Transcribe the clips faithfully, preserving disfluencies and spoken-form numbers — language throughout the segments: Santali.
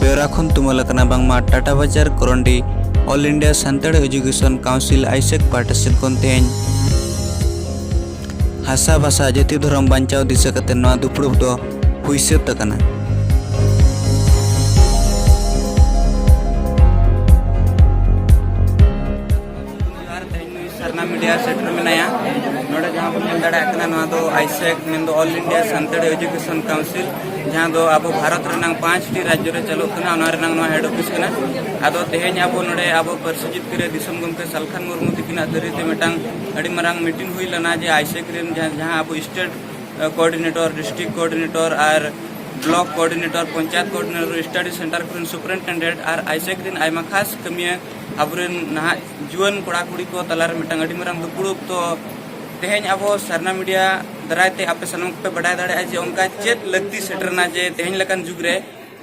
ᱵᱮᱣᱨᱟ ᱠᱷᱚᱱ ᱛᱩᱢᱟᱹᱞ ᱟᱠᱟᱱᱟ ᱵᱟᱝᱢᱟ ᱴᱟᱴᱟ ᱵᱟᱡᱟᱨ ᱠᱚᱨᱚᱱᱰᱤ all India Santali education council ᱟᱭᱥᱮᱠ ᱯᱟᱦᱴᱟ ᱥᱮᱫ ᱠᱷᱚᱱ ᱛᱮᱦᱮᱧ ᱦᱟᱥᱟ ᱵᱷᱟᱥᱟ ᱡᱟᱹᱛᱤ ᱫᱷᱚᱨᱚᱢ ᱵᱟᱧᱪᱟᱣ ᱫᱤᱥᱟᱹ ᱠᱟᱛᱮ ᱱᱚᱣᱟ ᱫᱩᱯᱲᱩᱵ ᱫᱚ ᱦᱩᱭ ᱥᱟᱹᱛ ᱟᱠᱟᱱᱟ᱾ ᱟᱨ ᱛᱮᱦᱮᱧ ᱱᱩᱭ ᱥᱟᱨᱱᱟ ᱢᱤᱰᱤᱭᱟ ᱥᱮᱴᱮᱨ ᱢᱮᱱᱟᱭᱟ᱾ ᱱᱚᱰᱮ ᱡᱟᱦᱟᱸ ᱵᱚᱱ ᱧᱮᱞ ᱫᱟᱲᱮᱭᱟᱜ ᱠᱟᱱᱟ, ᱱᱚᱣᱟ ᱫᱚ ᱟᱭᱥᱮᱠ, ᱢᱮᱱᱫᱚ ᱚᱞ ᱤᱱᱰᱤᱭᱟ ᱥᱟᱱᱛᱟᱲᱤ ᱮᱡᱩᱠᱮᱥᱚᱱ ᱠᱟᱣᱩᱱᱥᱤᱞ, ᱡᱟᱦᱟᱸ ᱫᱚ ᱟᱵᱚ ᱵᱷᱟᱨᱚᱛ ᱨᱮᱱᱟᱜ ᱯᱟᱸᱪᱴᱤ ᱨᱟᱡᱽᱡᱚ ᱨᱮ ᱪᱟᱹᱞᱩᱜ ᱠᱟᱱᱟ, ᱚᱱᱟ ᱨᱮᱱᱟᱜ ᱱᱚᱣᱟ ᱦᱮᱰ ᱚᱯᱷᱤᱥ ᱠᱟᱱᱟ᱾ ᱟᱫᱚ ᱛᱮᱦᱮᱧ ᱟᱵᱚ ᱱᱚᱰᱮ ᱟᱵᱚ ᱯᱟᱹᱨᱥᱤ ᱡᱤᱛᱠᱟᱹᱨᱤᱭᱟᱹ ᱫᱤᱥᱚᱢ ᱜᱚᱢᱠᱮ ᱥᱟᱞᱠᱷᱟᱱ ᱢᱩᱨᱢᱩ ᱛᱤᱠᱤᱱᱟᱜ ᱛᱟᱹᱨᱤ ᱛᱮ ᱢᱤᱫᱴᱟᱝ ᱟᱹᱰᱤ ᱢᱟᱨᱟᱝ ᱢᱤᱴᱤᱝ ᱦᱩᱭ ᱞᱮᱱᱟ, ᱡᱮ ᱟᱭᱥᱮᱠ ᱨᱮᱱ ᱡᱟᱦᱟᱸ, ᱡᱟᱦᱟᱸ ᱟᱵᱚ ᱥᱴᱮᱴ ᱠᱳᱚᱨᱰᱤᱱᱮᱴᱚᱨ, ᱰᱤᱥᱴᱨᱤᱠᱴ ᱠᱳᱚᱨᱰᱤᱱᱮᱴᱚᱨ ᱟᱨ block coordinator, panchayat coordinator, study centre ᱠᱚᱨᱮᱱ ᱥᱩᱯᱨᱤᱱᱴᱮᱱᱰᱮᱱᱴ ᱟᱨ ᱟᱭᱥᱮᱠ ᱨᱮᱱ ᱟᱭᱢᱟ ᱠᱷᱟᱥ ᱠᱟᱹᱢᱤᱭᱟᱹ ᱟᱵᱚᱨᱮᱱ ᱱᱟᱦᱟᱜ ᱡᱩᱣᱟᱹᱱ ᱠᱚᱲᱟ ᱠᱩᱲᱤ ᱠᱚ ᱛᱟᱞᱟᱨᱮ ᱢᱤᱫᱴᱟᱝ ᱟᱹᱰᱤ ᱢᱟᱨᱟᱝ ᱫᱩᱯᱲᱩᱵ᱾ ᱛᱚ ᱛᱮᱦᱮᱧ ᱟᱵᱚ ᱥᱟᱨᱱᱟ ᱢᱤᱰᱤᱭᱟ ᱫᱟᱨᱟᱭ ᱛᱮ ᱟᱯᱮ ᱥᱟᱱᱟᱢ ᱠᱚᱯᱮ ᱵᱟᱰᱟᱭ ᱫᱟᱲᱮᱭᱟᱜᱼᱟ ᱡᱮ ᱚᱱᱠᱟ ᱪᱮᱫ ᱞᱟᱹᱠᱛᱤ ᱥᱮᱴᱮᱨᱮᱱᱟ ᱡᱮ ᱛᱮᱦᱮᱧ ᱞᱮᱠᱟᱱ ᱡᱩᱜᱽ ᱨᱮ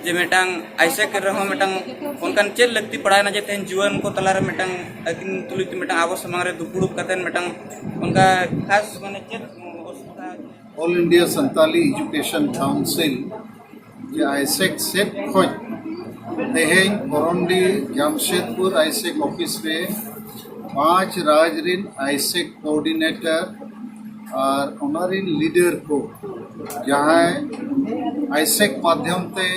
ᱡᱮ ᱢᱤᱫᱴᱟᱝ ᱟᱭᱥᱮᱠ ᱨᱮᱦᱚᱸ ᱢᱤᱫᱴᱟᱝ ᱚᱱᱠᱟᱱ ᱪᱮᱫ ᱞᱟᱹᱠᱛᱤ ᱯᱟᱲᱟᱣᱮᱱᱟ ᱡᱮ ᱛᱮᱦᱮᱧ ᱡᱩᱣᱟᱹᱱ ᱠᱚ ᱛᱟᱞᱟᱨᱮ ᱢᱤᱫᱴᱟᱝ ᱟᱹᱠᱤᱱ ᱛᱩᱞᱩᱡ ᱛᱮ ᱢᱤᱫᱴᱟᱝ ᱟᱵᱚ ᱥᱟᱢᱟᱝ ᱨᱮ ᱫᱩᱯᱲᱩᱵ ᱠᱟᱛᱮ ᱢᱤᱫᱴᱟᱝ ᱚᱱᱠᱟ ᱠᱷᱟᱥ ᱢᱟᱱᱮ ᱪᱮᱫ ᱚᱥᱩᱵᱤᱫᱷᱟ? All India Santali education council ᱡᱮ ᱟᱭᱥᱮᱠ ᱥᱮᱫ ᱠᱷᱚᱱ ᱛᱮᱦᱮᱧ ᱠᱚᱨᱚᱱᱰᱤ ᱡᱟᱢᱥᱮᱫᱽᱯᱩᱨ ᱟᱭᱥᱮᱠ ᱚᱯᱷᱤᱥ ᱨᱮ ᱯᱟᱸᱪ ᱨᱟᱡᱽ ᱨᱮᱱ ᱟᱭᱥᱮᱠ ᱠᱳᱚᱨᱰᱤᱱᱮᱴᱚᱨ ᱟᱨ ᱚᱱᱟ ᱨᱮᱱ ᱞᱤᱰᱟᱨ ᱠᱚ, ᱡᱟᱦᱟᱸᱭ ᱟᱭᱥᱮᱠ ᱢᱟᱫᱽᱫᱷᱚᱢ ᱛᱮ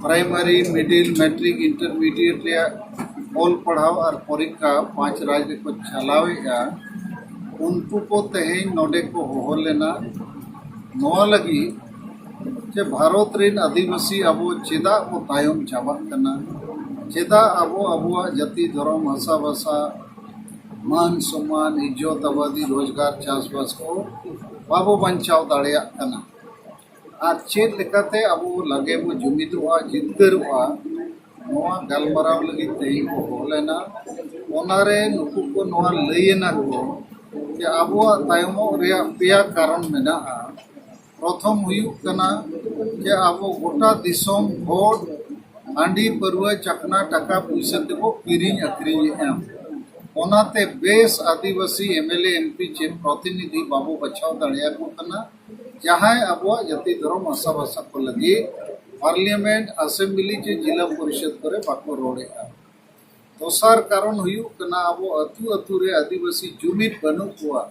ᱯᱨᱟᱭᱢᱟᱨᱤ, ᱢᱤᱰᱤᱞ, ᱢᱮᱴᱨᱤᱠ, ᱤᱱᱴᱟᱨᱢᱤᱰᱤᱭᱮᱴ ᱨᱮᱭᱟᱜ ᱚᱞ ᱯᱟᱲᱦᱟᱣ ᱟᱨ ᱯᱚᱨᱤᱠᱠᱷᱟ ᱯᱟᱸᱪ ᱨᱟᱡᱽ ᱨᱮᱠᱚ ᱪᱟᱞᱟᱣᱮᱫᱼᱟ, ᱩᱱᱠᱩ ᱠᱚ ᱛᱮᱦᱮᱧ ᱱᱚᱰᱮ ᱠᱚ ᱦᱚᱦᱚ ᱞᱮᱱᱟ ᱱᱚᱣᱟ ᱞᱟᱹᱜᱤᱫ ᱡᱮ ᱵᱷᱟᱨᱚᱛ ᱨᱮᱱ ᱟᱹᱫᱤᱵᱟᱹᱥᱤ ᱟᱵᱚ ᱪᱮᱫᱟᱜ ᱵᱚ ᱛᱟᱭᱚᱢ ᱪᱟᱵᱟᱜ ᱠᱟᱱᱟ, ᱪᱮᱫᱟᱜ ᱟᱵᱚ ᱟᱵᱚᱣᱟᱜ ᱡᱟᱹᱛᱤ, ᱫᱷᱚᱨᱚᱢ, ᱵᱷᱟᱥᱟ, ᱵᱷᱟᱥᱟ, ᱢᱟᱱ ᱥᱚᱢᱢᱟᱱ, ᱤᱡᱽᱡᱚᱛ ᱟᱵᱟᱫᱤ, ᱨᱳᱡᱽᱜᱟᱨ, ᱪᱟᱥᱵᱟᱥ ᱠᱚ ᱵᱟᱵᱚ ᱵᱟᱧᱪᱟᱣ ᱫᱟᱲᱮᱭᱟᱜ ᱠᱟᱱᱟ᱾ ᱟᱨ ᱪᱮᱫ ᱞᱮᱠᱟᱛᱮ ᱟᱵᱚ ᱞᱟᱜᱮ ᱵᱚ ᱡᱩᱢᱤᱫᱚᱜᱼᱟ, ᱡᱤᱛᱠᱟᱹᱨᱚᱜᱼᱟ, ᱱᱚᱣᱟ ᱜᱟᱞᱢᱟᱨᱟᱣ ᱞᱟᱹᱜᱤᱫ ᱛᱮᱦᱮᱧ ᱠᱚ ᱦᱚᱦᱚ ᱞᱮᱱᱟ᱾ ᱚᱱᱟᱨᱮ ᱱᱩᱠᱩ ᱠᱚ ᱱᱚᱣᱟ ᱞᱟᱹᱭ ᱮᱱᱟ ᱠᱚ ᱡᱮ ᱟᱵᱚᱣᱟᱜ ᱛᱟᱭᱚᱢᱚᱜ ᱨᱮᱭᱟᱜ ᱯᱮᱭᱟ ᱠᱟᱨᱚᱱ ᱢᱮᱱᱟᱜᱼᱟ᱾ ᱯᱨᱚᱛᱷᱚᱢ ᱦᱩᱭᱩᱜ ᱠᱟᱱᱟ ᱡᱮ ᱟᱵᱚ ᱜᱚᱴᱟ ᱫᱤᱥᱚᱢ ᱵᱷᱳᱴ ᱦᱟᱺᱰᱤ, ᱯᱟᱹᱨᱣᱟᱹ, ᱪᱟᱠᱷᱱᱟ, ᱴᱟᱠᱟ ᱯᱩᱭᱥᱟᱹ ᱛᱮᱵᱚ ᱠᱤᱨᱤᱧ ᱟᱹᱠᱷᱨᱤᱧᱮᱫᱼᱟ᱾ ᱚᱱᱟᱛᱮ ᱵᱮᱥ ᱟᱹᱫᱤᱵᱟᱹᱥᱤ M L A, M P ᱪᱮ ᱯᱨᱚᱛᱤᱱᱤᱫᱷᱤ ᱵᱟᱵᱚ ᱵᱟᱪᱷᱟᱣ ᱫᱟᱲᱮᱭᱟᱠᱚ ᱠᱟᱱᱟ, ᱡᱟᱦᱟᱸᱭ ᱟᱵᱚᱣᱟᱜ ᱡᱟᱹᱛᱤ, ᱫᱷᱚᱨᱚᱢ, ᱵᱷᱟᱥᱟ, ᱵᱷᱟᱥᱟ ᱠᱚ ᱞᱟᱹᱜᱤᱫ ᱯᱟᱨᱞᱤᱭᱟᱢᱮᱱᱴ, ᱟᱥᱮᱢᱵᱞᱤ ᱪᱮ ᱡᱤᱞᱟ ᱯᱚᱨᱤᱥᱚᱫ ᱠᱚᱨᱮ ᱵᱟᱠᱚ ᱨᱚᱲᱮᱫᱼᱟ᱾ ᱫᱚᱥᱟᱨ ᱠᱟᱨᱚᱱ ᱦᱩᱭᱩᱜ ᱠᱟᱱᱟ, ᱟᱵᱚ ᱟᱹᱛᱩ ᱟᱹᱛᱩ ᱨᱮ ᱟᱹᱫᱤᱵᱟᱹᱥᱤ ᱡᱩᱢᱤᱫ ᱵᱟᱹᱱᱩᱜ ᱠᱚᱣᱟ᱾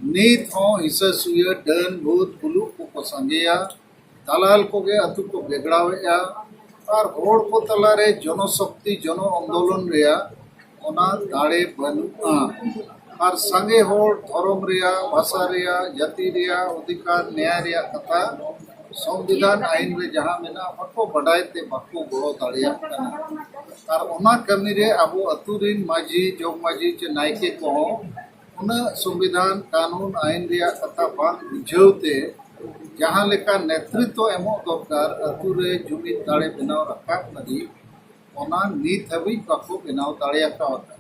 ᱱᱤᱛ ᱦᱚᱸ ᱦᱤᱥᱟᱹ ᱥᱩᱭᱟᱹ, ᱰᱟᱹᱱ ᱵᱷᱩᱛ ᱵᱩᱞᱩᱜ ᱠᱚᱠᱚ ᱥᱟᱸᱜᱮᱭᱟ᱾ ᱫᱟᱞᱟᱞ ᱠᱚᱜᱮ ᱟᱹᱛᱩ ᱠᱚ ᱵᱮᱜᱲᱟᱣᱮᱫᱼᱟ᱾ ᱟᱨ ᱦᱚᱲ ᱠᱚ ᱛᱟᱞᱟᱨᱮ ᱡᱚᱱᱚᱥᱚᱠᱛᱤ, ᱡᱚᱱᱚ ᱟᱱᱫᱳᱞᱚᱱ ᱨᱮᱭᱟᱜ ᱚᱱᱟ ᱫᱟᱲᱮ ᱵᱟᱹᱱᱩᱜᱼᱟ᱾ ᱟᱨ ᱥᱟᱸᱜᱮ ᱦᱚᱲ ᱫᱷᱚᱨᱚᱢ ᱨᱮᱭᱟᱜ, ᱵᱷᱟᱥᱟ ᱨᱮᱭᱟᱜ, ᱡᱟᱹᱛᱤ ᱨᱮᱭᱟᱜ ᱚᱫᱷᱤᱠᱟᱨ, ᱱᱮᱭᱟᱭ ᱨᱮᱭᱟᱜ ᱠᱟᱛᱷᱟ ᱥᱚᱝᱵᱤᱫᱷᱟᱱ ᱟᱭᱤᱱ ᱨᱮ ᱡᱟᱦᱟᱸ ᱢᱮᱱᱟᱜᱼᱟ, ᱵᱟᱠᱚ ᱵᱟᱰᱟᱭ ᱛᱮ ᱵᱟᱠᱚ ᱜᱚᱲᱚ ᱫᱟᱲᱮᱭᱟᱜ ᱠᱟᱱᱟ᱾ ᱟᱨ ᱚᱱᱟ ᱠᱟᱹᱢᱤ ᱨᱮ ᱟᱵᱚ ᱟᱹᱛᱩ ᱨᱤᱱ ᱢᱟᱹᱡᱷᱤ, ᱡᱚᱜᱽ ᱢᱟᱹᱡᱷᱤ ᱪᱮ ᱱᱟᱭᱠᱮ ᱠᱚᱦᱚᱸ ᱩᱱᱟᱹᱜ ᱥᱚᱝᱵᱤᱫᱷᱟᱱ, ᱠᱟᱹᱱᱩᱱ, ᱟᱭᱤᱱ ᱨᱮᱭᱟᱜ ᱠᱟᱛᱷᱟ ᱵᱟᱝ ᱵᱩᱡᱷᱟᱹᱣ ᱛᱮ ᱡᱟᱦᱟᱸ ᱞᱮᱠᱟ ᱱᱮᱛᱨᱤᱛᱣᱚ ᱮᱢᱚᱜ ᱫᱚᱨᱠᱟᱨ ᱟᱹᱛᱩ ᱨᱮ ᱡᱩᱢᱤᱫ ᱫᱟᱲᱮ ᱵᱮᱱᱟᱣ ᱨᱟᱠᱟᱵ ᱞᱟᱹᱜᱤᱫ, ᱚᱱᱟ ᱱᱤᱛ ᱦᱟᱹᱵᱤᱡ ᱵᱟᱠᱚ ᱵᱮᱱᱟᱣ ᱫᱟᱲᱮ ᱟᱠᱟᱣᱫᱟ᱾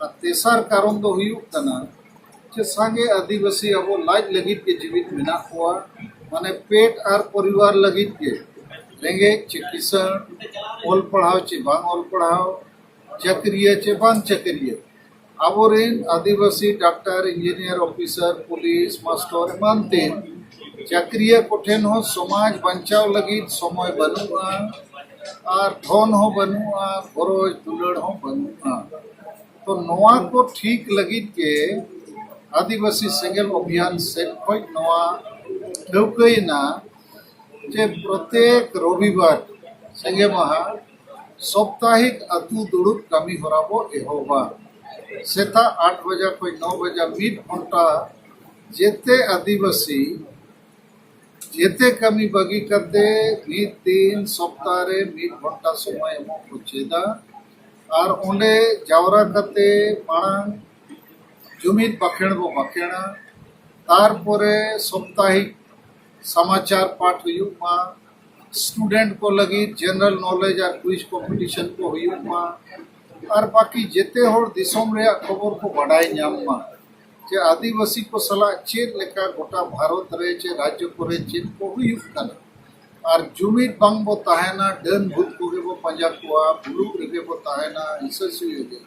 ᱟᱨ ᱛᱮᱥᱟᱨ ᱠᱟᱨᱚᱱ ᱫᱚ ᱦᱩᱭᱩᱜ ᱠᱟᱱᱟ ᱡᱮ ᱥᱟᱸᱜᱮ ᱟᱹᱫᱤᱵᱟᱹᱥᱤ ᱟᱵᱚ ᱞᱟᱡ ᱞᱟᱹᱜᱤᱫ ᱜᱮ ᱡᱤᱣᱤᱫ ᱢᱮᱱᱟᱜ ᱠᱚᱣᱟ, ᱢᱟᱱᱮ ᱯᱮᱴ ᱟᱨ ᱯᱚᱨᱤᱵᱟᱨ ᱞᱟᱹᱜᱤᱫ ᱜᱮ᱾ ᱨᱮᱸᱜᱮᱡ ᱪᱮ ᱠᱤᱥᱟᱹᱬ, ᱚᱞ ᱯᱟᱲᱦᱟᱣ ᱪᱮ ᱵᱟᱝ ᱚᱞ ᱯᱟᱲᱦᱟᱣ, ᱪᱟᱹᱠᱨᱤᱭᱟᱹ ᱪᱮ ᱵᱟᱝ ᱪᱟᱹᱠᱨᱤᱭᱟᱹ, ᱟᱵᱚᱨᱮᱱ ᱟᱹᱫᱤᱵᱟᱹᱥᱤ doctor, engineer, officer, police, master ᱮᱢᱟᱱ ᱛᱮ ᱪᱟᱹᱠᱨᱤᱭᱟᱹ ᱠᱚᱴᱷᱮᱱ ᱦᱚᱸ ᱥᱚᱢᱟᱡᱽ ᱵᱟᱧᱪᱟᱣ ᱞᱟᱹᱜᱤᱫ ᱥᱚᱢᱚᱭ ᱵᱟᱹᱱᱩᱜᱼᱟ, ᱟᱨ ᱫᱷᱚᱱ ᱦᱚᱸ ᱵᱟᱹᱱᱩᱜᱼᱟ, ᱜᱚᱨᱚᱡᱽ ᱫᱩᱞᱟᱹᱲ ᱦᱚᱸ ᱵᱟᱹᱱᱩᱜᱼᱟ᱾ ᱛᱚ ᱱᱚᱣᱟ ᱠᱚ ᱴᱷᱤᱠ ᱞᱟᱹᱜᱤᱫ ᱜᱮ ᱟᱹᱫᱤᱵᱟᱹᱥᱤ ᱥᱮᱸᱜᱮᱞ ᱚᱵᱷᱤᱭᱟᱱ ᱥᱮᱫ ᱠᱷᱚᱱ ᱱᱚᱣᱟ ᱴᱷᱟᱹᱣᱠᱟᱹᱭᱮᱱᱟ ᱡᱮ ᱯᱨᱚᱛᱮᱠ ᱨᱚᱵᱤᱵᱟᱨ ᱥᱤᱸᱜᱮ ᱢᱟᱦᱟ ᱥᱟᱯᱛᱟᱦᱤᱠ ᱟᱹᱛᱩ ᱫᱩᱲᱩᱵ ᱠᱟᱹᱢᱤ ᱦᱚᱨᱟ ᱵᱚ ᱮᱦᱚᱵᱟ᱾ ᱥᱮᱛᱟᱜ ᱟᱴ ᱵᱟᱡᱟ ᱠᱷᱚᱱ ᱱᱚ ᱵᱟᱡᱟ ᱢᱤᱫ ᱜᱷᱚᱱᱴᱟ ᱡᱮᱛᱮ ᱟᱹᱫᱤᱵᱟᱹᱥᱤ ᱡᱮᱛᱮ ᱠᱟᱹᱢᱤ ᱵᱟᱹᱜᱤ ᱠᱟᱛᱮ ᱢᱤᱫ ᱫᱤᱱ ᱥᱚᱯᱛᱟᱦ ᱨᱮ ᱢᱤᱫ ᱜᱷᱚᱱᱴᱟ ᱥᱚᱢᱚᱭ ᱮᱢᱚᱜ ᱠᱚ ᱪᱮᱫᱟ᱾ ᱟᱨ ᱚᱸᱰᱮ ᱡᱟᱣᱨᱟ ᱠᱟᱛᱮ ᱢᱟᱲᱟᱝ ᱡᱩᱢᱤᱫ ᱵᱟᱠᱷᱮᱬ ᱵᱚ ᱵᱟᱠᱷᱮᱬᱟ, ᱛᱟᱨᱯᱚᱨᱮ ᱥᱟᱯᱛᱟᱦᱤᱠ ᱥᱟᱢᱟᱪᱟᱨ ᱯᱟᱴ ᱦᱩᱭᱩᱜ ᱢᱟ, ᱥᱴᱩᱰᱮᱱᱴ ᱠᱚ ᱞᱟᱹᱜᱤᱫ ᱡᱮᱱᱟᱨᱮᱞ ᱱᱚᱞᱮᱡᱽ ᱟᱨ ᱠᱩᱭᱤᱡᱽ ᱠᱚᱢᱯᱤᱴᱤᱥᱚᱱ ᱠᱚ ᱦᱩᱭᱩᱜ ᱢᱟ, ᱟᱨ ᱵᱟᱹᱠᱤ ᱡᱮᱛᱮ ᱦᱚᱲ ᱫᱤᱥᱚᱢ ᱨᱮᱭᱟᱜ ᱠᱷᱚᱵᱚᱨ ᱠᱚ ᱵᱟᱰᱟᱭ ᱧᱟᱢ ᱢᱟ ᱡᱮ ᱟᱹᱫᱤᱵᱟᱹᱥᱤ ᱠᱚ ᱥᱟᱞᱟᱜ ᱪᱮᱫ ᱞᱮᱠᱟ ᱜᱚᱴᱟ ᱵᱷᱟᱨᱚᱛ ᱨᱮ ᱪᱮ ᱨᱟᱡᱽᱡᱚ ᱠᱚᱨᱮ ᱪᱮᱫ ᱠᱚ ᱦᱩᱭᱩᱜ ᱠᱟᱱᱟ᱾ ᱟᱨ ᱡᱩᱢᱤᱫ ᱵᱟᱝ ᱵᱚ ᱛᱟᱦᱮᱱᱟ, ᱰᱟᱹᱱ ᱵᱷᱩᱛ ᱠᱚᱜᱮ ᱵᱚ ᱯᱟᱸᱡᱟ ᱠᱚᱣᱟ, ᱵᱩᱞᱩᱜ ᱨᱮᱜᱮ ᱵᱚ ᱛᱟᱦᱮᱱᱟ, ᱦᱤᱥᱟᱹ ᱥᱩᱭᱟᱹ ᱜᱮ,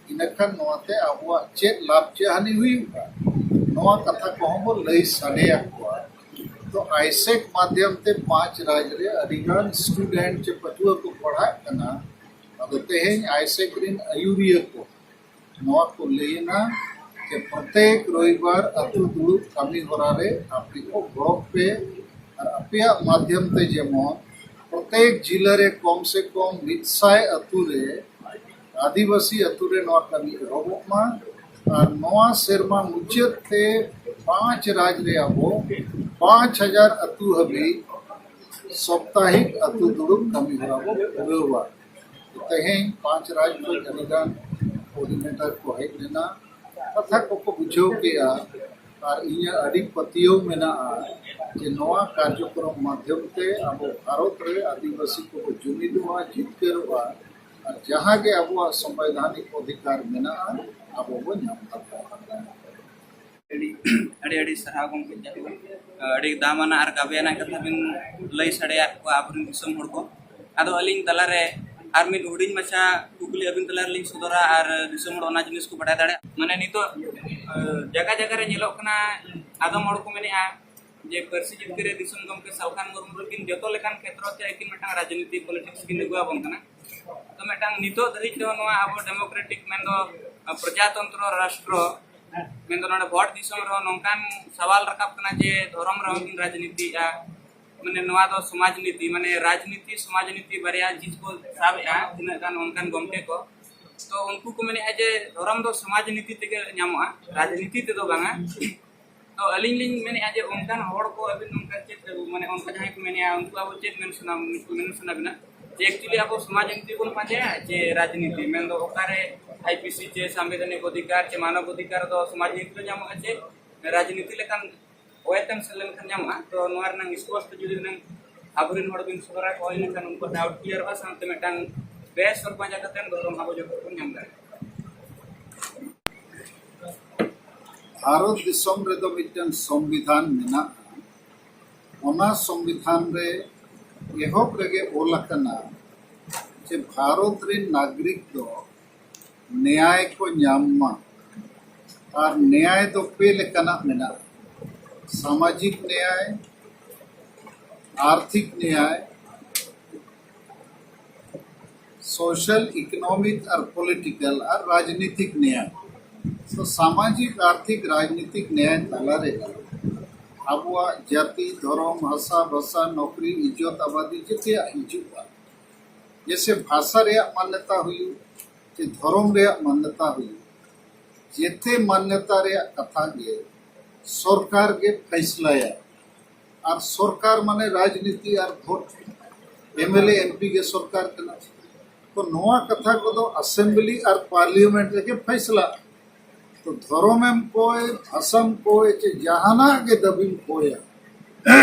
ᱤᱱᱟᱹᱠᱷᱟᱱ ᱱᱚᱣᱟᱛᱮ ᱟᱵᱚᱣᱟᱜ ᱪᱮᱫ ᱞᱟᱵᱷ, ᱪᱮᱫ ᱦᱟᱹᱱᱤ ᱦᱩᱭᱩᱜᱼᱟ? ᱱᱚᱣᱟ ᱠᱟᱛᱷᱟ ᱠᱚᱦᱚᱸ ᱵᱚ ᱞᱟᱹᱭ ᱥᱟᱰᱮ ᱟᱠᱚᱣᱟ᱾ ᱛᱚ ᱟᱭᱥᱮᱠ ᱢᱟᱫᱷᱭᱚᱢ ᱛᱮ ᱯᱟᱸᱪ ᱨᱟᱡᱽ ᱨᱮ ᱟᱹᱰᱤ ᱜᱟᱱ ᱥᱴᱩᱰᱮᱱᱴ ᱪᱮ ᱯᱟᱹᱴᱷᱩᱣᱟᱹ ᱠᱚ ᱯᱟᱲᱦᱟᱜ ᱠᱟᱱᱟ᱾ ᱟᱫᱚ ᱛᱮᱦᱮᱧ ᱟᱭᱥᱮᱠ ᱨᱤᱱ ᱟᱹᱭᱩᱨᱤᱭᱟᱹ ᱠᱚ ᱱᱚᱣᱟ ᱠᱚ ᱞᱟᱹᱭ ᱮᱱᱟ ᱡᱮ ᱯᱨᱚᱛᱮᱠ ᱨᱚᱵᱤᱵᱟᱨ ᱟᱹᱛᱩ ᱫᱩᱲᱩᱵ ᱠᱟᱹᱢᱤ ᱦᱚᱨᱟ ᱨᱮ ᱟᱯᱮ ᱠᱚ ᱜᱚᱲᱚ ᱯᱮ ᱟᱨ ᱟᱯᱮᱭᱟᱜ ᱢᱟᱫᱷᱭᱚᱢ ᱛᱮ ᱡᱮᱢᱚᱱ ᱯᱨᱚᱛᱮᱠ ᱡᱤᱞᱟᱹ ᱨᱮ ᱠᱚᱢ ᱥᱮ ᱠᱚᱢ ᱢᱤᱫ ᱥᱟᱭ ᱟᱹᱛᱩ ᱨᱮ ᱟᱹᱫᱤᱵᱟᱹᱥᱤ ᱟᱹᱛᱩ ᱨᱮ ᱱᱚᱣᱟ ᱠᱟᱹᱢᱤ ᱮᱦᱚᱵᱚᱜ ᱢᱟ ᱟᱨ ᱱᱚᱣᱟ ᱥᱮᱨᱢᱟ ᱢᱩᱪᱟᱹᱫ ᱛᱮ ᱯᱟᱸᱪ ᱨᱟᱡᱽ ᱨᱮ ᱟᱵᱚ ᱯᱟᱸᱪ ᱦᱟᱡᱟᱨ ᱟᱹᱛᱩ ᱦᱟᱹᱵᱤᱡ ᱥᱟᱯᱛᱟᱦᱤᱠ ᱟᱹᱛᱩ ᱫᱩᱲᱩᱵ ᱠᱟᱹᱢᱤ ᱦᱚᱨᱟ ᱵᱚ ᱯᱩᱨᱟᱹᱣᱟ᱾ ᱛᱮᱦᱮᱧ ᱯᱟᱸᱪ ᱨᱟᱡᱽ ᱠᱷᱚᱱ ᱟᱹᱰᱤᱜᱟᱱ ᱠᱳᱚᱨᱰᱤᱱᱮᱴᱚᱨ ᱠᱚ ᱦᱮᱡ ᱞᱮᱱᱟ, ᱠᱟᱛᱷᱟ ᱠᱚᱠᱚ ᱵᱩᱡᱷᱟᱹᱣ ᱠᱮᱜᱼᱟ᱾ ᱟᱨ ᱤᱧᱟᱹᱜ ᱟᱹᱰᱤ ᱯᱟᱹᱛᱭᱟᱹᱣ ᱢᱮᱱᱟᱜᱼᱟ ᱡᱮ ᱱᱚᱣᱟ ᱠᱟᱨᱡᱚᱠᱨᱚᱢ ᱢᱟᱫᱷᱭᱚᱢ ᱛᱮ ᱟᱵᱚ ᱵᱷᱟᱨᱚᱛ ᱨᱮ ᱟᱹᱫᱤᱵᱟᱹᱥᱤ ᱠᱚᱵᱚ ᱡᱩᱢᱤᱫᱚᱜᱼᱟ, ᱡᱤᱛᱠᱟᱹᱨᱚᱜᱼᱟ ᱟᱨ ᱡᱟᱦᱟᱸ ᱜᱮ ᱟᱵᱚᱣᱟᱜ ᱥᱚᱝᱵᱤᱫᱷᱟᱱᱤᱠ ᱚᱫᱷᱤᱠᱟᱨ ᱢᱮᱱᱟᱜᱼᱟ ᱟᱵᱚ ᱵᱚ ᱧᱟᱢ ᱫᱟᱲᱮᱭᱟᱜᱼᱟ᱾ ᱟᱹᱰᱤ ᱟᱹᱰᱤ ᱟᱹᱰᱤ ᱥᱟᱨᱦᱟᱣ ᱜᱚᱢᱠᱮ, ᱡᱟᱦᱟᱸ ᱟᱹᱰᱤ ᱫᱟᱢᱟᱱᱟᱜ ᱟᱨ ᱜᱟᱵᱮᱭᱟᱱᱟᱜ ᱠᱟᱛᱷᱟ ᱵᱤᱱ ᱞᱟᱹᱭ ᱥᱟᱰᱮᱭᱟᱫ ᱠᱚᱣᱟ ᱟᱵᱚᱨᱮᱱ ᱫᱤᱥᱚᱢ ᱦᱚᱲ ᱠᱚ᱾ ᱟᱫᱚ ᱟᱹᱞᱤᱧ ᱛᱟᱞᱟᱨᱮ ᱟᱨ ᱢᱤᱫ ᱦᱩᱰᱤᱧ ᱢᱟᱪᱷᱟ ᱠᱩᱠᱞᱤ ᱟᱹᱵᱤᱱ ᱛᱟᱞᱟ ᱨᱮᱞᱤᱧ ᱥᱚᱫᱚᱨᱟ ᱟᱨ ᱫᱤᱥᱚᱢ ᱦᱚᱲ ᱚᱱᱟ ᱡᱤᱱᱤᱥ ᱠᱚ ᱵᱟᱰᱟᱭ ᱫᱟᱲᱮᱭᱟᱜᱼᱟ᱾ ᱢᱟᱱᱮ ᱱᱤᱛᱚᱜ ᱡᱟᱭᱜᱟ ᱡᱟᱭᱜᱟ ᱨᱮ ᱧᱮᱞᱚᱜ ᱠᱟᱱᱟ, ᱟᱫᱚᱢ ᱦᱚᱲ ᱠᱚ ᱢᱮᱱᱮᱫᱼᱟ ᱡᱮ ᱯᱟᱹᱨᱥᱤ ᱡᱤᱛᱠᱟᱹᱨ ᱨᱮ ᱫᱤᱥᱚᱢ ᱜᱚᱢᱠᱮ ᱥᱟᱞᱠᱷᱟᱱ ᱢᱩᱨᱢᱩ ᱟᱹᱠᱤᱱ ᱡᱚᱛᱚ ᱞᱮᱠᱟᱱ ᱠᱷᱮᱛᱨᱚ ᱛᱮ ᱟᱹᱠᱤᱱ ᱢᱤᱫᱴᱟᱝ ᱨᱟᱡᱽᱱᱤᱛᱤ ᱯᱚᱞᱤᱴᱤᱠᱥ ᱠᱤᱱ ᱟᱹᱜᱩ ᱟᱵᱚᱱ ᱠᱟᱱᱟ᱾ ᱛᱚ ᱢᱤᱫᱴᱟᱝ ᱱᱤᱛᱚᱜ ᱫᱷᱟᱹᱨᱤᱡ ᱫᱚ ᱱᱚᱣᱟ ᱟᱵᱚ ᱰᱮᱢᱳᱠᱨᱮᱴᱤᱠ ᱢᱮᱱᱫᱚ ᱯᱨᱚᱡᱟᱛᱚᱱᱛᱨᱚ ᱨᱟᱥᱴᱨᱚ ᱢᱮᱱᱫᱚ ᱱᱚᱰᱮ ᱵᱷᱳᱴ ᱫᱤᱥᱚᱢ ᱨᱮᱦᱚᱸ ᱱᱚᱝᱠᱟᱱ ᱥᱟᱣᱟᱞ ᱨᱟᱠᱟᱵ ᱠᱟᱱᱟ ᱡᱮ ᱫᱷᱚᱨᱚᱢ ᱨᱮᱦᱚᱸ ᱠᱤᱱ ᱨᱟᱡᱽᱱᱤᱛᱤᱭᱮᱫᱼᱟ᱾ ᱢᱟᱱᱮ ᱱᱚᱣᱟ ᱫᱚ ᱥᱚᱢᱟᱡᱽ ᱱᱤᱛᱤ, ᱢᱟᱱᱮ ᱨᱟᱡᱽᱱᱤᱛᱤ ᱥᱚᱢᱟᱡᱽ ᱱᱤᱛᱤ ᱵᱟᱨᱭᱟ ᱪᱤᱡᱽ ᱠᱚ ᱥᱟᱵᱮᱜᱼᱟ ᱛᱤᱱᱟᱹᱜ ᱜᱟᱱ ᱚᱱᱠᱟᱱ ᱜᱚᱢᱠᱮ ᱠᱚ᱾ ᱛᱚ ᱩᱱᱠᱩ ᱠᱚ ᱢᱮᱱᱮᱫᱼᱟ ᱡᱮ ᱫᱷᱚᱨᱚᱢ ᱫᱚ ᱥᱚᱢᱟᱡᱽ ᱱᱤᱛᱤ ᱛᱮᱜᱮ ᱧᱟᱢᱚᱜᱼᱟ, ᱨᱟᱡᱽᱱᱤᱛᱤ ᱛᱮᱫᱚ ᱵᱟᱝᱟ᱾ ᱛᱚ ᱟᱹᱞᱤᱧ ᱞᱤᱧ ᱢᱮᱱᱮᱫᱼᱟ ᱡᱮ ᱚᱱᱠᱟᱱ ᱦᱚᱲ ᱠᱚ ᱟᱹᱵᱤᱱ ᱚᱱᱠᱟ ᱪᱮᱫ, ᱢᱟᱱᱮ ᱚᱱᱠᱟ ᱡᱟᱦᱟᱸᱭ ᱠᱚ ᱢᱮᱱᱮᱫᱼᱟ ᱩᱱᱠᱩ ᱟᱵᱚ ᱪᱮᱫ ᱢᱮᱱ ᱥᱟᱱᱟ, ᱢᱮᱱ ᱥᱟᱱᱟ ᱵᱤᱱᱟ ᱡᱮ ᱮᱠᱪᱩᱭᱮᱞᱤ ᱟᱵᱚ ᱥᱚᱢᱟᱡᱽ ᱱᱤᱛᱤ ᱵᱚᱱ ᱯᱟᱸᱡᱟᱭᱟ ᱪᱮ ᱨᱟᱡᱽᱱᱤᱛᱤ? ᱢᱮᱱᱫᱚ ᱚᱠᱟᱨᱮ ᱟᱭ ᱯᱤ ᱥᱤ ᱪᱮ ᱥᱟᱢᱵᱤᱫᱷᱟᱱᱤᱠ ᱚᱫᱷᱤᱠᱟᱨ ᱪᱮ ᱢᱟᱱᱚᱵ ᱚᱫᱷᱤᱠᱟᱨ ᱫᱚ ᱥᱚᱢᱟᱡᱽ ᱱᱤᱛᱤ ᱨᱮ ᱧᱟᱢᱚᱜᱼᱟ ᱪᱮ ᱨᱟᱡᱽᱱᱤᱛᱤ ᱞᱮᱠᱟᱱ ᱚᱭᱮᱛᱮᱢ ᱥᱮᱱ ᱞᱮᱱᱠᱷᱟᱱ ᱧᱟᱢᱚᱜᱼᱟ? ᱛᱚ ᱱᱚᱣᱟ ᱨᱮᱱᱟᱜ ᱥᱯᱚᱥᱴ ᱡᱩᱫᱤ ᱦᱩᱱᱟᱹᱝ ᱟᱵᱚᱨᱮᱱ ᱦᱚᱲ ᱵᱤᱱ ᱥᱚᱫᱚᱨ ᱟᱠᱚᱣᱟ, ᱤᱱᱟᱹᱠᱷᱟᱱ ᱩᱱᱠᱩᱣᱟᱜ ᱰᱟᱣᱩᱴ ᱠᱞᱤᱭᱟᱨᱚᱜᱼᱟ, ᱥᱟᱶᱛᱮ ᱢᱤᱫᱴᱟᱝ ᱵᱮᱥ ᱦᱚᱨ ᱯᱟᱸᱡᱟ ᱠᱟᱛᱮ ᱫᱷᱚᱨᱚᱢ ᱟᱵᱚ ᱡᱚᱛᱚ ᱵᱚᱱ ᱧᱟᱢ ᱫᱟᱲᱮᱭᱟᱜᱼᱟ᱾ ᱵᱷᱟᱨᱚᱛ ᱫᱤᱥᱚᱢ ᱨᱮᱫᱚ ᱢᱤᱫᱴᱟᱝ ᱥᱚᱝᱵᱤᱫᱷᱟᱱ ᱢᱮᱱᱟᱜᱼᱟ᱾ ᱚᱱᱟ ᱥᱚᱝᱵᱤᱫᱷᱟᱱ ᱨᱮ ᱮᱦᱚᱵ ᱨᱮᱜᱮ ᱚᱞ ᱟᱠᱟᱱᱟ ᱡᱮ ᱵᱷᱟᱨᱚᱛ ᱨᱮᱱ ᱱᱟᱜᱚᱨᱤᱠ ᱫᱚ ᱱᱮᱭᱟᱭ ᱠᱚ ᱧᱟᱢ ᱢᱟ᱾ ᱟᱨ ᱱᱮᱭᱟᱭ ᱫᱚ ᱯᱮ ᱞᱮᱠᱟᱱᱟᱜ ᱢᱮᱱᱟᱜᱼᱟ, ᱥᱟᱢᱟᱡᱤᱠ ᱱᱮᱭᱟᱭ, ᱟᱨᱛᱷᱤᱠ ᱱᱮᱭᱟᱭ, ᱥᱳᱥᱟᱞ, ᱤᱠᱳᱱᱚᱢᱤᱠ ᱟᱨ ᱯᱚᱞᱤᱴᱤᱠᱟᱞ ᱟᱨ ᱨᱟᱡᱽᱱᱤᱛᱤᱠ ᱱᱮᱭᱟᱭ᱾ ᱛᱚ ᱥᱟᱢᱟᱡᱤᱠ, ᱟᱨᱛᱷᱤᱠ, ᱨᱟᱡᱽᱱᱤᱛᱤᱠ ᱱᱮᱭᱟᱭ ᱛᱟᱞᱟᱨᱮ ᱟᱵᱚᱣᱟᱜ ᱡᱟᱹᱛᱤ, ᱫᱷᱚᱨᱚᱢ, ᱵᱷᱟᱥᱟ, ᱵᱷᱟᱥᱟ, ᱱᱚᱠᱨᱤ, ᱤᱡᱽᱡᱚᱛ, ᱟᱵᱟᱫᱤ ᱡᱮᱛᱮᱭᱟᱜ ᱦᱤᱡᱩᱜᱼᱟ᱾ ᱡᱮᱥᱮ ᱵᱷᱟᱥᱟ ᱨᱮᱭᱟᱜ ᱢᱟᱱᱱᱚᱛᱟ ᱦᱩᱭᱩᱜ, ᱪᱮ ᱫᱷᱚᱨᱚᱢ ᱨᱮᱭᱟᱜ ᱢᱟᱱᱱᱚᱛᱟ ᱦᱩᱭᱩᱜ, ᱡᱮᱛᱮ ᱢᱟᱱᱱᱚᱛᱟ ᱨᱮᱭᱟᱜ ᱠᱟᱛᱷᱟ ᱜᱮ ᱥᱚᱨᱠᱟᱨ ᱜᱮ ᱯᱷᱟᱭᱥᱞᱟᱭᱟ᱾ ᱟᱨ ᱥᱚᱨᱠᱟᱨ ᱢᱟᱱᱮ ᱨᱟᱡᱽᱱᱤᱛᱤ ᱟᱨ ᱵᱷᱳᱴ, M L A, M P ᱜᱮ ᱥᱚᱨᱠᱟᱨ ᱠᱟᱱᱟ᱾ ᱛᱚ ᱱᱚᱣᱟ ᱠᱟᱛᱷᱟ ᱠᱚᱫᱚ ᱟᱥᱮᱢᱵᱞᱤ ᱟᱨ ᱯᱟᱨᱞᱤᱭᱟᱢᱮᱱᱴ ᱨᱮᱜᱮ ᱯᱷᱟᱭᱥᱞᱟ᱾ ᱛᱚ ᱫᱷᱚᱨᱚᱢᱮᱢ ᱠᱚᱭ, ᱵᱷᱟᱥᱟᱢ ᱠᱚᱭ, ᱪᱮ ᱡᱟᱦᱟᱱᱟᱜ ᱜᱮ ᱫᱟᱹᱵᱤᱢ ᱠᱚᱭᱟ,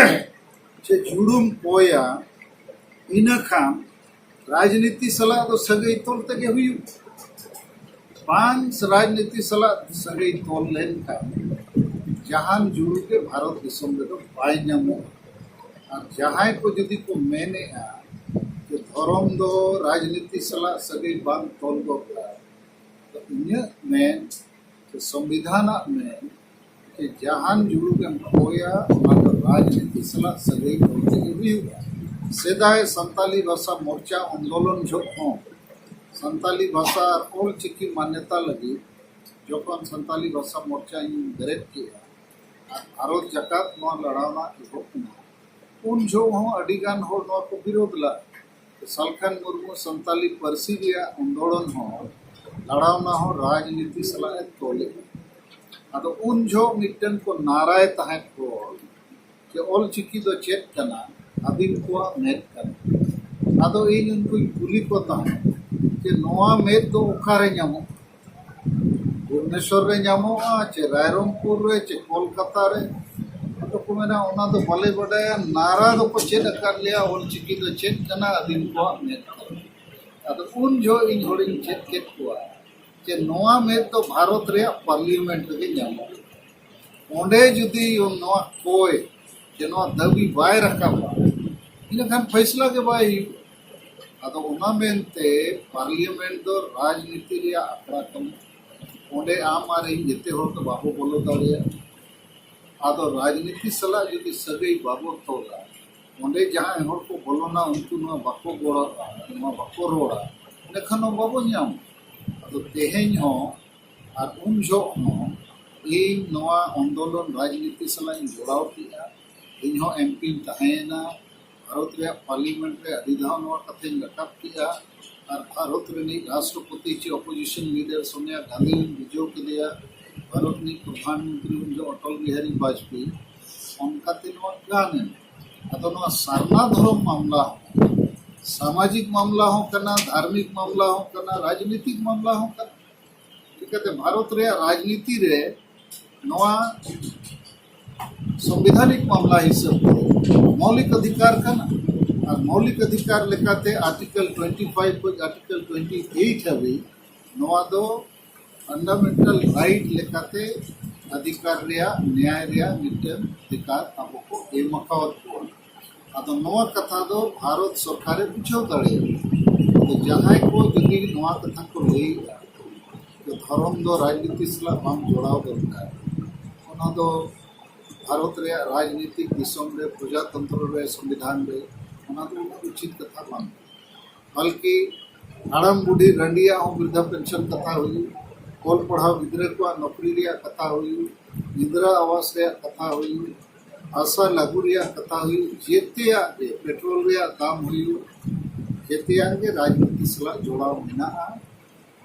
ᱪᱮ ᱡᱩᱲᱩᱢ ᱠᱚᱭᱟ, ᱤᱱᱟᱹ ᱠᱷᱟᱱ ᱨᱟᱡᱽᱱᱤᱛᱤ ᱥᱟᱞᱟᱜ ᱫᱚ ᱥᱟᱹᱜᱟᱹᱭ ᱛᱚᱞ ᱛᱮᱜᱮ ᱦᱩᱭᱩᱜᱼᱟ᱾ ᱵᱟᱝ ᱨᱟᱡᱽᱱᱤᱛᱤ ᱥᱟᱞᱟᱜ ᱥᱟᱹᱜᱟᱹᱭ ᱛᱚᱞ ᱞᱮᱱᱠᱷᱟᱱ ᱡᱟᱦᱟᱱ ᱡᱩᱲᱩ ᱜᱮ ᱵᱷᱟᱨᱚᱛ ᱫᱤᱥᱚᱢ ᱨᱮᱫᱚ ᱵᱟᱭ ᱧᱟᱢᱚᱜᱼᱟ᱾ ᱟᱨ ᱡᱟᱦᱟᱸᱭ ᱠᱚ ᱡᱩᱫᱤ ᱠᱚ ᱢᱮᱱᱮᱜᱼᱟ ᱡᱮ ᱫᱷᱚᱨᱚᱢ ᱫᱚ ᱨᱟᱡᱽᱱᱤᱛᱤ ᱥᱟᱞᱟᱜ ᱥᱟᱹᱜᱟᱹᱭ ᱵᱟᱝ ᱛᱚᱞ ᱫᱚᱨᱠᱟᱨ, ᱛᱚ ᱤᱧᱟᱹᱜ ᱢᱮᱱ ᱥᱮ ᱥᱚᱝᱵᱤᱫᱷᱟᱱᱟᱜ ᱢᱮᱱ ᱡᱮ ᱡᱟᱦᱟᱱ ᱡᱩᱲᱩ ᱜᱮᱢ ᱠᱚᱭᱟ, ᱚᱱᱟ ᱫᱚ ᱨᱟᱡᱽᱱᱤᱛᱤ ᱥᱟᱞᱟᱜ ᱥᱟᱹᱜᱟᱹᱭ ᱛᱚᱞ ᱛᱮᱜᱮ ᱦᱩᱭᱩᱜᱼᱟ᱾ ᱥᱮᱫᱟᱭ ᱥᱟᱱᱛᱟᱞᱤ ᱵᱷᱟᱥᱟ ᱢᱳᱨᱪᱟ ᱟᱱᱫᱳᱞᱚᱱ ᱡᱚᱦᱚᱜ ᱦᱚᱸ ᱥᱟᱱᱛᱟᱞᱤ ᱵᱷᱟᱥᱟ ᱟᱨ ᱚᱞ ᱪᱤᱠᱤ ᱢᱟᱱᱱᱚᱛᱟ ᱞᱟᱹᱜᱤᱫ ᱡᱚᱠᱷᱚᱱ ᱥᱟᱱᱛᱟᱞᱤ ᱵᱷᱟᱥᱟ ᱢᱳᱨᱪᱟ ᱤᱧ ᱵᱮᱨᱮᱫ ᱠᱮᱜᱼᱟ ᱟᱨ ᱵᱷᱟᱨᱚᱛ ᱡᱟᱠᱟᱛ ᱱᱚᱣᱟ ᱞᱟᱲᱟᱣᱱᱟ ᱮᱦᱚᱵ ᱮᱱᱟ, ᱩᱱ ᱡᱚᱦᱚᱜ ᱦᱚᱸ ᱟᱹᱰᱤ ᱜᱟᱱ ᱦᱚᱲ ᱱᱚᱣᱟ ᱠᱚ ᱵᱤᱨᱳᱫ ᱞᱮᱫᱟ᱾ ᱥᱟᱞᱠᱷᱟᱱ ᱢᱩᱨᱢᱩ ᱥᱟᱱᱛᱟᱞᱤ ᱯᱟᱹᱨᱥᱤ ᱨᱮᱭᱟᱜ ᱟᱱᱫᱳᱞᱚᱱ ᱦᱚᱸ, ᱞᱟᱲᱟᱣᱱᱟ ᱦᱚᱸ ᱨᱟᱡᱽᱱᱤᱛᱤ ᱥᱟᱞᱟᱜ ᱮ ᱛᱚᱞᱮᱫᱼᱟ᱾ ᱟᱫᱚ ᱩᱱ ᱡᱚᱦᱚᱜ ᱢᱤᱫᱴᱮᱱ ᱠᱚ ᱱᱟᱨᱟᱭ ᱛᱟᱦᱮᱸᱫ ᱠᱚ ᱡᱮ ᱚᱞ ᱪᱤᱠᱤ ᱫᱚ ᱪᱮᱫ ᱠᱟᱱᱟ, ᱟᱹᱫᱤᱢ ᱠᱚᱣᱟᱜ ᱢᱮᱫ ᱠᱟᱱᱟ᱾ ᱟᱫᱚ ᱤᱧ ᱩᱱᱠᱩᱧ ᱠᱩᱞᱤ ᱠᱚ ᱛᱟᱦᱮᱸᱫ ᱡᱮ ᱱᱚᱣᱟ ᱢᱮᱫ ᱫᱚ ᱚᱠᱟᱨᱮ ᱧᱟᱢᱚᱜᱼᱟ? ᱵᱷᱩᱵᱽᱱᱮᱥᱚᱨ ᱨᱮ ᱧᱟᱢᱚᱜᱼᱟ, ᱪᱮ ᱨᱟᱭᱨᱚᱝᱯᱩᱨ ᱨᱮ, ᱪᱮ ᱠᱳᱞᱠᱟᱛᱟ ᱨᱮ? ᱟᱫᱚ ᱠᱚ ᱢᱮᱱᱟ, "ᱚᱱᱟ ᱫᱚ ᱵᱟᱞᱮ ᱵᱟᱰᱟᱭᱟ, ᱱᱟᱨᱟ ᱫᱚᱠᱚ ᱪᱮᱫ ᱟᱠᱟᱫ ᱞᱮᱭᱟ, ᱚᱞ ᱪᱤᱠᱤ ᱫᱚ ᱪᱮᱫ ᱠᱟᱱᱟ, ᱟᱹᱫᱤᱢ ᱠᱚᱣᱟᱜ ᱢᱮᱫ ᱠᱟᱱᱟ᱾" ᱟᱫᱚ ᱩᱱ ᱡᱚᱦᱚᱜ ᱤᱧ ᱦᱚᱲᱤᱧ ᱪᱮᱫ ᱠᱮᱫ ᱠᱚᱣᱟ ᱡᱮ ᱱᱚᱣᱟ ᱢᱮᱫ ᱫᱚ ᱵᱷᱟᱨᱚᱛ ᱨᱮᱭᱟᱜ ᱯᱟᱨᱞᱤᱭᱟᱢᱮᱱᱴ ᱨᱮᱜᱮ ᱧᱟᱢᱚᱜᱼᱟ᱾ ᱚᱸᱰᱮ ᱡᱩᱫᱤ ᱱᱚᱣᱟ ᱠᱚᱭ ᱡᱮ ᱱᱚᱣᱟ ᱫᱟᱹᱵᱤ ᱵᱟᱭ ᱨᱟᱠᱟᱵᱟ, ᱤᱱᱟᱹᱠᱷᱟᱱ ᱯᱷᱟᱭᱥᱞᱟ ᱜᱮ ᱵᱟᱭ ᱦᱩᱭᱩᱜᱼᱟ᱾ ᱟᱫᱚ ᱚᱱᱟ ᱢᱮᱱᱛᱮ ᱯᱟᱨᱞᱤᱭᱟᱢᱮᱱᱴ ᱫᱚ ᱨᱟᱡᱽᱱᱤᱛᱤ ᱨᱮᱭᱟᱜ ᱟᱠᱷᱲᱟ ᱠᱟᱱᱟ᱾ ᱚᱸᱰᱮ ᱟᱢ ᱟᱨ ᱤᱧ ᱡᱮᱛᱮ ᱦᱚᱲ ᱫᱚ ᱵᱟᱵᱚ ᱵᱚᱞᱚ ᱫᱟᱲᱮᱭᱟᱜᱼᱟ᱾ ᱟᱫᱚ ᱨᱟᱡᱽᱱᱤᱛᱤ ᱥᱟᱞᱟᱜ ᱡᱩᱫᱤ ᱥᱟᱹᱜᱟᱹᱭ ᱵᱟᱵᱚ ᱛᱚᱞᱟ, ᱚᱸᱰᱮ ᱡᱟᱦᱟᱸᱭ ᱦᱚᱲ ᱠᱚ ᱵᱚᱞᱚᱱᱟ, ᱩᱱᱠᱩ ᱱᱚᱣᱟ ᱵᱟᱠᱚ ᱜᱚᱲᱚᱜᱼᱟ, ᱱᱚᱣᱟ ᱵᱟᱠᱚ ᱨᱚᱲᱟ, ᱮᱸᱰᱮᱠᱷᱟᱱ ᱦᱚᱸ ᱵᱟᱵᱚ ᱧᱟᱢᱟ᱾ ᱟᱫᱚ ᱛᱮᱦᱮᱧ ᱦᱚᱸ ᱟᱨ ᱩᱱ ᱡᱚᱦᱚᱜ ᱦᱚᱸ ᱤᱧ ᱱᱚᱣᱟ ᱟᱱᱫᱳᱞᱚᱱ ᱨᱟᱡᱽᱱᱤᱛᱤ ᱥᱟᱞᱟᱜ ᱤᱧ ᱡᱚᱲᱟᱣ ᱠᱮᱜᱼᱟ᱾ ᱤᱧ ᱦᱚᱸ ᱮᱢ ᱯᱤᱧ ᱛᱟᱦᱮᱸᱭᱮᱱᱟ᱾ ᱵᱷᱟᱨᱚᱛ ᱨᱮᱭᱟᱜ ᱯᱟᱨᱞᱤᱭᱟᱢᱮᱱᱴ ᱨᱮ ᱟᱹᱰᱤ ᱫᱷᱟᱣ ᱱᱚᱣᱟ ᱠᱟᱛᱷᱟᱧ ᱨᱟᱠᱟᱵ ᱠᱮᱜᱼᱟ᱾ ᱟᱨ ᱵᱷᱟᱨᱚᱛ ᱨᱤᱱᱤᱡ ᱨᱟᱥᱴᱨᱚᱯᱚᱛᱤ ᱪᱮ ᱚᱯᱳᱡᱤᱥᱚᱱ ᱞᱤᱰᱟᱨ ᱥᱳᱱᱤᱭᱟ ᱜᱟᱱᱫᱷᱤᱧ ᱵᱩᱡᱷᱟᱹᱣ ᱠᱮᱫᱮᱭᱟ, ᱵᱷᱟᱨᱚᱛ ᱨᱤᱱᱤᱡ ᱯᱨᱚᱫᱷᱟᱱ ᱢᱚᱱᱛᱨᱤ ᱩᱱ ᱡᱚᱦᱚᱜ ᱚᱴᱚᱞ ᱵᱤᱦᱟᱨᱤ ᱵᱟᱡᱽᱯᱮᱭᱤ᱾ ᱚᱱᱠᱟᱛᱮ ᱱᱚᱣᱟ ᱜᱟᱱ ᱮᱱᱟ᱾ ᱟᱫᱚ ᱱᱚᱣᱟ ᱥᱟᱨᱱᱟ ᱫᱷᱚᱨᱚᱢ ᱢᱟᱢᱞᱟ ᱦᱚᱸ ᱥᱟᱢᱟᱡᱤᱠ ᱢᱟᱢᱞᱟ ᱦᱚᱸ ᱠᱟᱱᱟ, ᱫᱷᱟᱨᱢᱤᱠ ᱢᱟᱢᱞᱟ ᱦᱚᱸ ᱠᱟᱱᱟ, ᱨᱟᱡᱽᱱᱤᱛᱤᱠ ᱢᱟᱢᱞᱟ ᱦᱚᱸ ᱠᱟᱱᱟ᱾ ᱪᱤᱠᱟᱹᱛᱮ ᱵᱷᱟᱨᱚᱛ ᱨᱮᱭᱟᱜ ᱨᱟᱡᱽᱱᱤᱛᱤ ᱨᱮ ᱱᱚᱣᱟ ᱥᱚᱝᱵᱤᱫᱷᱟᱱᱤᱠ ᱢᱟᱢᱞᱟ ᱦᱤᱥᱟᱹᱵ ᱛᱮ ᱢᱳᱣᱞᱤᱠ ᱚᱫᱷᱤᱠᱟᱨ ᱠᱟᱱᱟ᱾ ᱟᱨ ᱢᱳᱣᱞᱤᱠ ᱚᱫᱷᱤᱠᱟᱨ ᱞᱮᱠᱟᱛᱮ ᱟᱨᱴᱤᱠᱮᱞ ᱴᱩᱭᱮᱱᱴᱤ ᱯᱷᱟᱭᱤᱵᱷ ᱠᱷᱚᱱ ᱟᱨᱴᱤᱠᱮᱞ ᱴᱩᱭᱮᱱᱴᱤ ᱮᱭᱤᱴ ᱦᱟᱹᱵᱤᱡ ᱱᱚᱣᱟ ᱫᱚ ᱯᱷᱟᱱᱰᱟᱢᱮᱱᱴᱟᱞ ᱨᱟᱭᱤᱴ ᱞᱮᱠᱟᱛᱮ ᱚᱫᱷᱤᱠᱟᱨ ᱨᱮᱭᱟᱜ, ᱱᱮᱭᱟᱭ ᱨᱮᱭᱟᱜ ᱢᱤᱫᱴᱮᱱ ᱚᱫᱷᱤᱠᱟᱨ ᱟᱵᱚ ᱠᱚ ᱮᱢ ᱟᱠᱟᱣᱟᱫ ᱵᱚᱱᱟ᱾ ᱟᱫᱚ ᱱᱚᱣᱟ ᱠᱟᱛᱷᱟ ᱫᱚ ᱵᱷᱟᱨᱚᱛ ᱥᱚᱨᱠᱟᱨᱮ ᱵᱩᱡᱷᱟᱹᱣ ᱫᱟᱲᱮᱭᱟᱜᱼᱟ᱾ ᱟᱫᱚ ᱡᱟᱦᱟᱸᱭ ᱠᱚ ᱡᱩᱫᱤ ᱱᱚᱣᱟ ᱠᱟᱛᱷᱟ ᱠᱚ ᱞᱟᱹᱭᱮᱫᱼᱟ, ᱫᱷᱚᱨᱚᱢ ᱫᱚ ᱨᱟᱡᱽᱱᱤᱛᱤ ᱥᱟᱞᱟᱜ ᱵᱟᱝ ᱡᱚᱲᱟᱣ ᱫᱚᱨᱠᱟᱨ᱾ ᱚᱱᱟ ᱫᱚ ᱵᱷᱟᱨᱚᱛ ᱨᱮᱭᱟᱜ ᱨᱟᱡᱽᱱᱤᱛᱤᱠ ᱫᱤᱥᱚᱢ ᱨᱮ, ᱯᱨᱚᱡᱟᱛᱚᱱᱛᱨᱚ ᱨᱮ, ᱥᱚᱝᱵᱤᱫᱷᱟᱱ ᱨᱮ ᱚᱱᱟ ᱫᱚ ᱩᱪᱤᱛ ᱠᱟᱛᱷᱟ ᱵᱟᱝ᱾ ᱵᱚᱞᱠᱤ ᱦᱟᱲᱟᱢ ᱵᱩᱰᱷᱤ ᱨᱟᱺᱰᱤᱭᱟᱜ ᱦᱚᱸ ᱵᱨᱤᱫᱷᱟ ᱯᱮᱱᱥᱚᱱ ᱠᱟᱛᱷᱟ ᱦᱩᱭᱩᱜ, ᱚᱞ ᱯᱟᱲᱦᱟᱣ ᱜᱤᱫᱽᱨᱟᱹ ᱠᱚᱣᱟᱜ ᱱᱚᱠᱨᱤ ᱨᱮᱭᱟᱜ ᱠᱟᱛᱷᱟ ᱦᱩᱭᱩᱜ, ᱤᱱᱫᱤᱨᱟ ᱟᱵᱟᱥ ᱨᱮᱭᱟᱜ ᱠᱟᱛᱷᱟ ᱦᱩᱭᱩᱜ, ᱟᱥᱟ ᱞᱟᱹᱜᱩ ᱨᱮᱭᱟᱜ ᱠᱟᱛᱷᱟ ᱦᱩᱭᱩᱜ, ᱡᱮᱛᱮᱭᱟᱜ ᱜᱮ, ᱯᱮᱴᱨᱳᱞ ᱨᱮᱭᱟᱜ ᱫᱟᱢ ᱦᱩᱭᱩᱜ, ᱡᱮᱛᱮᱭᱟᱜ ᱜᱮ ᱨᱟᱡᱽᱱᱤᱛᱤ ᱥᱟᱞᱟᱜ ᱡᱚᱲᱟᱣ ᱢᱮᱱᱟᱜᱼᱟ᱾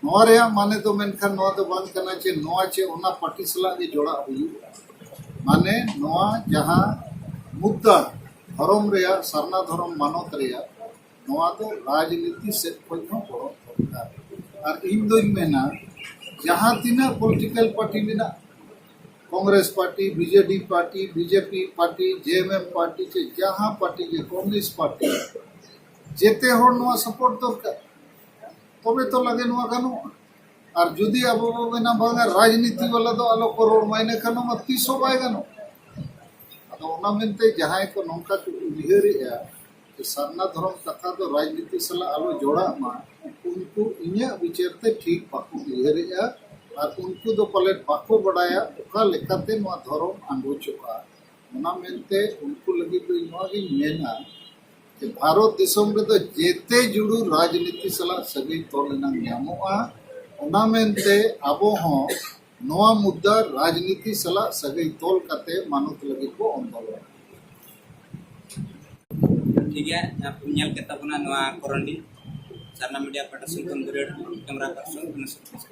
ᱱᱚᱣᱟ ᱨᱮᱭᱟᱜ ᱢᱟᱱᱮ ᱫᱚ ᱢᱮᱱᱠᱷᱟᱱ ᱱᱚᱣᱟ ᱫᱚ ᱵᱟᱝ ᱠᱟᱱᱟ ᱡᱮ ᱱᱚᱣᱟ ᱪᱮ ᱚᱱᱟ ᱯᱟᱨᱴᱤ ᱥᱟᱞᱟᱜ ᱜᱮ ᱡᱚᱲᱟᱣ ᱦᱩᱭᱩᱜᱼᱟ᱾ ᱢᱟᱱᱮ ᱱᱚᱣᱟ ᱡᱟᱦᱟᱸ ᱢᱩᱫᱽᱫᱟ ᱫᱷᱚᱨᱚᱢ ᱨᱮᱭᱟᱜ, ᱥᱟᱨᱱᱟ ᱫᱷᱚᱨᱚᱢ ᱢᱟᱱᱚᱛ ᱨᱮᱭᱟᱜ, ᱱᱚᱣᱟ ᱫᱚ ᱨᱟᱡᱽᱱᱤᱛᱤ ᱥᱮᱫ ᱠᱷᱚᱱ ᱦᱚᱸ ᱜᱚᱲᱚ ᱫᱚᱨᱠᱟᱨ᱾ ᱟᱨ ᱤᱧ ᱫᱚᱧ ᱢᱮᱱᱟ, ᱡᱟᱦᱟᱸ ᱛᱤᱱᱟᱹᱜ ᱯᱚᱞᱤᱴᱤᱠᱮᱞ ᱯᱟᱨᱴᱤ ᱢᱮᱱᱟᱜ, Congress party, BJD party, BJP party, JMM party, ᱪᱮ ᱡᱟᱦᱟᱸ ᱯᱟᱨᱴᱤ ᱜᱮ, ᱠᱚᱢᱭᱩᱱᱤᱥᱴ ᱯᱟᱨᱴᱤ, ᱡᱮᱛᱮ ᱦᱚᱲ ᱱᱚᱣᱟ ᱥᱟᱯᱳᱨᱴ ᱫᱚᱨᱠᱟᱨ, ᱛᱚᱵᱮ ᱛᱚ ᱞᱟᱜᱮ ᱱᱚᱣᱟ ᱜᱟᱱᱚᱜᱼᱟ᱾ ᱟᱨ ᱡᱩᱫᱤ ᱟᱵᱚ ᱵᱚ ᱢᱮᱱᱟ, "ᱵᱟᱝᱟ, ᱨᱟᱡᱽᱱᱤᱛᱤ ᱵᱟᱞᱟ ᱫᱚ ᱟᱞᱚ ᱠᱚ ᱨᱚᱲ ᱢᱟ", ᱤᱱᱟᱹ ᱠᱷᱟᱱ ᱢᱟ ᱛᱤᱥ ᱦᱚᱸ ᱵᱟᱭ ᱜᱟᱱᱚᱜᱼᱟ᱾ ᱟᱫᱚ ᱚᱱᱟ ᱢᱮᱱᱛᱮ ᱡᱟᱦᱟᱸᱭ ᱠᱚ ᱱᱚᱝᱠᱟ ᱠᱚ ᱩᱭᱦᱟᱹᱨᱮᱜᱼᱟ ᱡᱮ ᱥᱟᱨᱱᱟ ᱫᱷᱚᱨᱚᱢ ᱠᱟᱛᱷᱟ ᱫᱚ ᱨᱟᱡᱽᱱᱤᱛᱤ ᱥᱟᱞᱟᱜ ᱟᱞᱚ ᱡᱚᱲᱟᱜ ᱢᱟ, ᱩᱱᱠᱩ ᱤᱧᱟᱹᱜ ᱵᱤᱪᱟᱹᱨ ᱛᱮ ᱴᱷᱤᱠ ᱵᱟᱠᱚ ᱩᱭᱦᱟᱹᱨᱮᱜᱼᱟ᱾ ᱟᱨ ᱩᱱᱠᱩ ᱫᱚ ᱯᱟᱞᱮᱫ ᱵᱟᱠᱚ ᱵᱟᱰᱟᱭᱟ ᱚᱠᱟ ᱞᱮᱠᱟᱛᱮ ᱱᱚᱣᱟ ᱫᱷᱚᱨᱚᱢ ᱟᱸᱜᱚᱪᱚᱜᱼᱟ᱾ ᱚᱱᱟ ᱢᱮᱱᱛᱮ ᱩᱱᱠᱩ ᱞᱟᱹᱜᱤᱫ ᱫᱚ ᱤᱧ ᱱᱚᱣᱟ ᱜᱤᱧ ᱢᱮᱱᱟ ᱡᱮ ᱵᱷᱟᱨᱚᱛ ᱫᱤᱥᱚᱢ ᱨᱮᱫᱚ ᱡᱮᱛᱮ ᱡᱩᱲᱩ ᱨᱟᱡᱽᱱᱤᱛᱤ ᱥᱟᱞᱟᱜ ᱥᱟᱹᱜᱟᱹᱭ ᱛᱚᱞ ᱮᱱᱟᱝ ᱧᱟᱢᱚᱜᱼᱟ᱾ ᱚᱱᱟ ᱢᱮᱱᱛᱮ ᱟᱵᱚ ᱦᱚᱸ ᱱᱚᱣᱟ ᱢᱩᱫᱽᱫᱟ ᱨᱟᱡᱽᱱᱤᱛᱤ ᱥᱟᱞᱟᱜ ᱥᱟᱹᱜᱟᱹᱭ ᱛᱚᱞ ᱠᱟᱛᱮ ᱢᱟᱱᱚᱛ ᱞᱟᱹᱜᱤᱫ ᱵᱚ ᱟᱱᱫᱳᱞᱚᱱᱟ᱾ ᱴᱷᱤᱠ ᱜᱮᱭᱟ, ᱡᱟᱦᱟᱸ ᱯᱮ ᱧᱮᱞ ᱠᱮᱫ ᱛᱟᱵᱚᱱᱟ ᱱᱚᱣᱟ ᱠᱚᱨᱚᱱᱰᱤ ᱥᱟᱨᱱᱟ ᱢᱤᱰᱤᱭᱟ ᱯᱟᱦᱴᱟ ᱥᱮᱱ ᱠᱷᱚᱱ ᱫᱩᱞᱟᱹᱲ ᱠᱮᱢᱮᱨᱟ ᱯᱟᱨᱥᱚᱱ ᱠᱟᱱᱟ ᱥᱩᱠᱨᱤᱥ᱾